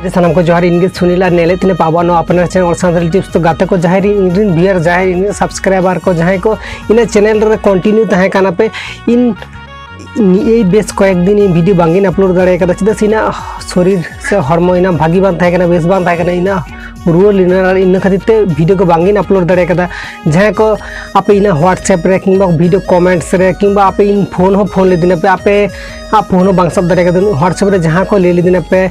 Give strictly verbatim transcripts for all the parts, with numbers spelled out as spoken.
ᱥᱟᱱᱟᱢ ᱠᱚ ᱡᱚᱦᱟᱨ, ᱤᱧ ᱜᱮ ᱥᱩᱱᱤᱞ ᱟᱨ ᱧᱮᱞᱮᱫ ᱛᱤᱧᱟᱹ ᱯᱮ ᱟᱵᱚᱣᱟᱜ ᱱᱚᱣᱟ ᱟᱯᱱᱟᱨ ᱪᱮᱱᱮᱞ ᱚᱞ ᱥᱟᱱᱛᱟᱲᱤ ᱴᱤᱯᱥ᱾ ᱛᱚ ᱜᱟᱛᱮ ᱠᱚ, ᱡᱟᱦᱟᱸᱭ ᱨᱮᱱ ᱤᱧ ᱨᱮᱱ ᱵᱷᱤᱭᱩᱣᱟᱨ, ᱡᱟᱦᱟᱸᱭ ᱤᱧ ᱨᱮᱱ ᱥᱟᱵᱥᱠᱨᱟᱭᱵᱟᱨ ᱠᱚ, ᱡᱟᱦᱟᱸᱭ ᱠᱚ ᱤᱧᱟᱹᱜ ᱪᱮᱱᱮᱞ ᱨᱮ ᱠᱚᱱᱴᱤᱱᱤᱭᱩ ᱛᱟᱦᱮᱸ ᱠᱟᱱᱟ ᱯᱮ, ᱤᱧ ᱱᱤᱭᱟᱹ ᱵᱮᱥ ᱠᱚᱭᱮᱠ ᱫᱤᱱ ᱤᱧ ᱵᱷᱤᱰᱤᱭᱳ ᱵᱟᱝ ᱤᱧ ᱟᱯᱞᱳᱰ ᱫᱟᱲᱮ ᱠᱟᱫᱟ, ᱪᱮᱫᱟᱜ ᱥᱮ ᱤᱧᱟᱹᱜ ᱥᱚᱨᱤᱨ ᱥᱮ ᱦᱚᱲᱢᱚ ᱤᱧᱟᱹᱜ ᱵᱷᱟᱹᱜᱤ ᱵᱟᱝ ᱛᱟᱦᱮᱸ ᱠᱟᱱᱟ, ᱵᱮᱥ ᱵᱟᱝ ᱛᱟᱦᱮᱸ ᱠᱟᱱᱟ, ᱤᱧᱟᱹᱜ ᱨᱩᱣᱟᱹ ᱞᱮᱱᱟ, ᱟᱨ ᱤᱱᱟᱹ ᱠᱷᱟᱹᱛᱤᱨ ᱛᱮ ᱵᱷᱤᱰᱤᱭᱳ ᱠᱚ ᱵᱟᱝ ᱤᱧ ᱟᱯᱞᱳᱰ ᱫᱟᱲᱮ ᱠᱟᱫᱟ᱾ ᱡᱟᱦᱟᱸᱭ ᱠᱚ ᱟᱯᱮ ᱤᱧᱟᱹᱜ WhatsApp ᱨᱮ ᱠᱤᱝᱵᱟ ᱵᱷᱤᱰᱤᱭᱳ ᱠᱚᱢᱮᱱᱴᱥ ᱨᱮ ᱠᱤᱝᱵᱟ ᱟᱯᱮ ᱤᱧ ᱯᱷᱳᱱ ᱦᱚᱸ ᱯᱷᱳᱱ ᱞᱮᱫᱤᱧᱟ ᱯᱮ, ᱟᱯᱮ ᱟᱜ ᱯᱷᱳᱱ ᱦᱚᱸ ᱵᱟᱝ ᱥᱟᱵ ᱫᱟᱲᱮ ᱠᱟᱫᱟ, WhatsApp ᱨᱮ ᱡᱟᱦᱟᱸ ᱠᱚ ᱞᱟᱹᱭ ᱞᱮᱫᱤᱧᱟ ᱯᱮ,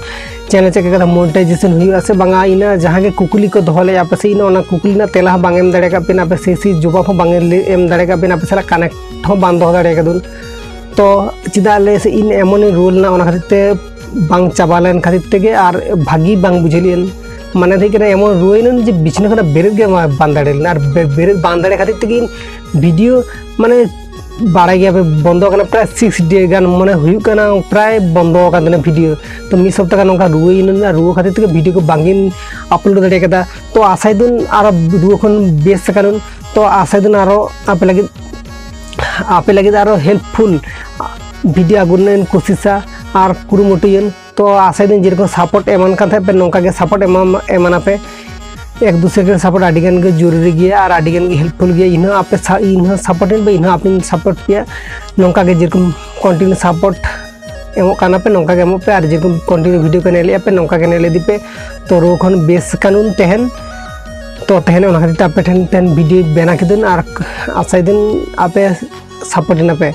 ᱪᱮᱱᱮᱞ ᱪᱮᱫ ᱞᱮᱠᱟ ᱠᱟᱛᱮ ᱢᱚᱱᱤᱴᱟᱭᱡᱮᱥᱚᱱ ᱦᱩᱭᱩᱜᱼᱟ ᱥᱮ ᱵᱟᱝᱟ, ᱤᱱᱟᱹ ᱡᱟᱦᱟᱸ ᱜᱮ ᱠᱩᱠᱞᱤ ᱠᱚ ᱫᱚᱦᱚ ᱞᱮᱫᱼᱟ ᱯᱮ ᱥᱮ, ᱤᱧ ᱚᱱᱟ ᱠᱩᱠᱞᱤ ᱨᱮᱱᱟᱜ ᱛᱮᱞᱟ ᱦᱚᱸ ᱵᱟᱝ ᱮᱢ ᱫᱟᱲᱮ ᱠᱟᱜ ᱯᱮ, ᱟᱯᱮ ᱥᱮ ᱥᱮ ᱡᱚᱵᱟᱵ ᱦᱚᱸ ᱵᱟᱝ ᱮᱢ ᱫᱟᱲᱮ ᱠᱟᱜ ᱯᱮ, ᱟᱯᱮ ᱥᱟᱞᱟᱜ ᱠᱟᱱᱮᱠᱴ ᱦᱚᱸ ᱵᱟᱝ ᱫᱚᱦᱚ ᱫᱟᱲᱮ ᱠᱟᱫᱩᱱ᱾ ᱛᱚ ᱪᱮᱫᱟᱜ ᱞᱮ ᱥᱮ ᱤᱧ ᱮᱢᱚᱱᱤᱧ ᱨᱩᱣᱟᱹ ᱞᱮᱱᱟ, ᱚᱱᱟ ᱠᱷᱟᱹᱛᱤᱨ ᱛᱮ ᱵᱟᱝ ᱪᱟᱵᱟ ᱞᱮᱱ ᱠᱷᱟᱹᱛᱤᱨ ᱛᱮᱜᱮ ᱟᱨ ᱵᱷᱟᱹᱜᱤ ᱵᱟᱝ ᱵᱩᱡᱷᱟᱹᱣ ᱞᱮᱱ, ᱢᱟᱱᱮ ᱫᱚ ᱦᱩᱭᱩᱜ ᱠᱟᱱᱟ ᱮᱢᱚᱱ ᱨᱩᱣᱟᱹᱭᱮᱱᱟᱹᱧ ᱡᱮ ᱵᱤᱪᱷᱱᱟᱹ ᱠᱷᱚᱱᱟᱜ ᱵᱮᱨᱮᱫ ᱜᱮ ᱵᱟᱝ ᱫᱟᱲᱮ ᱞᱮᱱᱟ᱾ ᱟᱨ ᱵᱮ- ᱵᱮᱨᱮᱫ ᱵᱟᱝ ᱫᱟᱲᱮ ᱠᱷᱟᱹᱛᱤᱨ ᱛᱮᱜᱮ ᱤᱧ ᱵᱷᱤᱰᱤᱭᱳ, ᱢᱟᱱᱮ ᱵᱟᱲᱟᱭ ᱜᱮᱭᱟ ᱯᱮ, ᱵᱚᱱᱫᱚ ᱠᱟᱱᱟ ᱯᱨᱟᱭ ᱥᱤᱠᱥ ᱰᱮ ᱜᱟᱱ, ᱢᱟᱱᱮ ᱦᱩᱭᱩᱜ ᱠᱟᱱᱟ ᱯᱨᱟᱭ ᱵᱚᱱᱫᱚ ᱟᱠᱟᱱ ᱛᱟᱦᱮᱱᱟ ᱵᱷᱤᱰᱤᱭᱳ᱾ ᱛᱚ ᱢᱤᱫ ᱥᱚᱯᱛᱟ ᱜᱟᱱ ᱱᱚᱝᱠᱟ ᱨᱩᱣᱟᱹᱭᱮᱱᱟ, ᱨᱩᱣᱟᱹ ᱠᱷᱟᱹᱛᱤᱨ ᱛᱮᱜᱮ ᱵᱷᱤᱰᱤᱭᱳ ᱠᱚ ᱵᱟᱝ ᱤᱧ ᱟᱯᱞᱳᱰ ᱫᱟᱲᱮ ᱠᱟᱫᱟ᱾ ᱛᱚ ᱟᱥᱟᱭ ᱫᱩᱧ ᱟᱨᱚ ᱨᱩᱣᱟᱹ ᱠᱷᱚᱱ ᱵᱮᱥ ᱟᱠᱟᱱᱟᱹᱧ᱾ ᱛᱚ ᱟᱥᱟᱭ ᱫᱩᱧ ᱟᱨᱚ ᱟᱯᱮ ᱞᱟᱹᱜᱤᱫ, ᱟᱯᱮ ᱞᱟᱹᱜᱤᱫ ᱟᱨᱚ ᱦᱮᱞᱯᱯᱷᱩᱞ ᱵᱷᱤᱰᱤᱭᱳ ᱟᱹᱜᱩ ᱨᱮᱱᱟᱜ ᱤᱧ ᱠᱩᱥᱤᱥᱟ ᱟᱨ ᱠᱩᱨᱩᱢᱩᱴᱩᱭᱟᱹᱧ᱾ ᱛᱚ ᱟᱥᱟᱭ ᱫᱟᱹᱧ ᱡᱮᱨᱚᱠᱚᱢ ᱥᱟᱯᱳᱨᱴ ᱮᱢᱟᱱ ᱠᱟᱱ ᱛᱟᱦᱮᱸᱫ ᱯᱮ, ᱱᱚᱝᱠᱟ ᱜᱮ ᱥᱟᱯᱳᱨᱴ ᱮᱢᱟ, ᱮᱢᱟᱱᱟ ᱯᱮ᱾ ᱮᱠ ᱫᱩᱥᱨᱮ ᱜᱮ ᱥᱟᱯᱳᱨᱴ ᱟᱹᱰᱤ ᱜᱟᱱ ᱜᱮ ᱡᱚᱨᱩᱨᱤ ᱜᱮᱭᱟ ᱟᱨ ᱟᱹᱰᱤ ᱜᱟᱱ ᱜᱮ ᱦᱮᱞᱯᱯᱷᱩᱞ ᱜᱮᱭᱟ᱾ ᱤᱧ ᱦᱚᱸ ᱟᱯᱮ ᱥᱟ-, ᱤᱧ ᱦᱚᱸ ᱥᱟᱯᱳᱨᱴ ᱤᱧ ᱯᱮ, ᱤᱧ ᱦᱚᱸ ᱟᱯᱮᱧ ᱥᱟᱯᱳᱨᱴ ᱯᱮᱭᱟ᱾ ᱱᱚᱝᱠᱟ ᱜᱮ ᱡᱮᱨᱚᱠᱚᱢ ᱠᱚᱱᱴᱤᱱᱤᱭᱩ ᱥᱟᱯᱳᱨᱴ ᱮᱢᱚᱜ ᱠᱟᱱᱟ ᱯᱮ, ᱱᱚᱝᱠᱟ ᱜᱮ ᱮᱢᱚᱜ ᱯᱮ᱾ ᱟᱨ ᱡᱮᱨᱚᱠᱚᱢ ᱠᱚᱱᱴᱤᱱᱤᱭᱩ ᱵᱷᱤᱰᱤᱭᱳ ᱠᱚ ᱧᱮᱞᱮᱫᱼᱟ ᱯᱮ, ᱱᱚᱝᱠᱟ ᱜᱮ ᱧᱮᱞ ᱤᱫᱤ ᱯᱮ᱾ ᱛᱚ ᱨᱩᱣᱟᱹ ᱠᱷᱚᱱ ᱵᱮᱥ ᱠᱟᱱᱩᱱ ᱛᱟᱦᱮᱱ, ᱛᱚ ᱛᱟᱦᱮᱱ ᱚᱱᱟ ᱠᱷᱟᱹᱛᱤᱨ ᱛᱮ ᱟᱯᱮ ᱴᱷᱮᱱ ᱛᱟᱦᱮᱱ ᱵᱷᱤᱰᱤᱭᱳ ᱵᱮᱱᱟᱣ ᱠᱤᱫᱟᱹᱧ ᱟᱨ ᱟᱥᱟᱭ ᱫᱟᱹᱧ ᱟᱯᱮ ᱥᱟᱯᱳᱨᱴ ᱮᱱᱟ ᱯᱮ᱾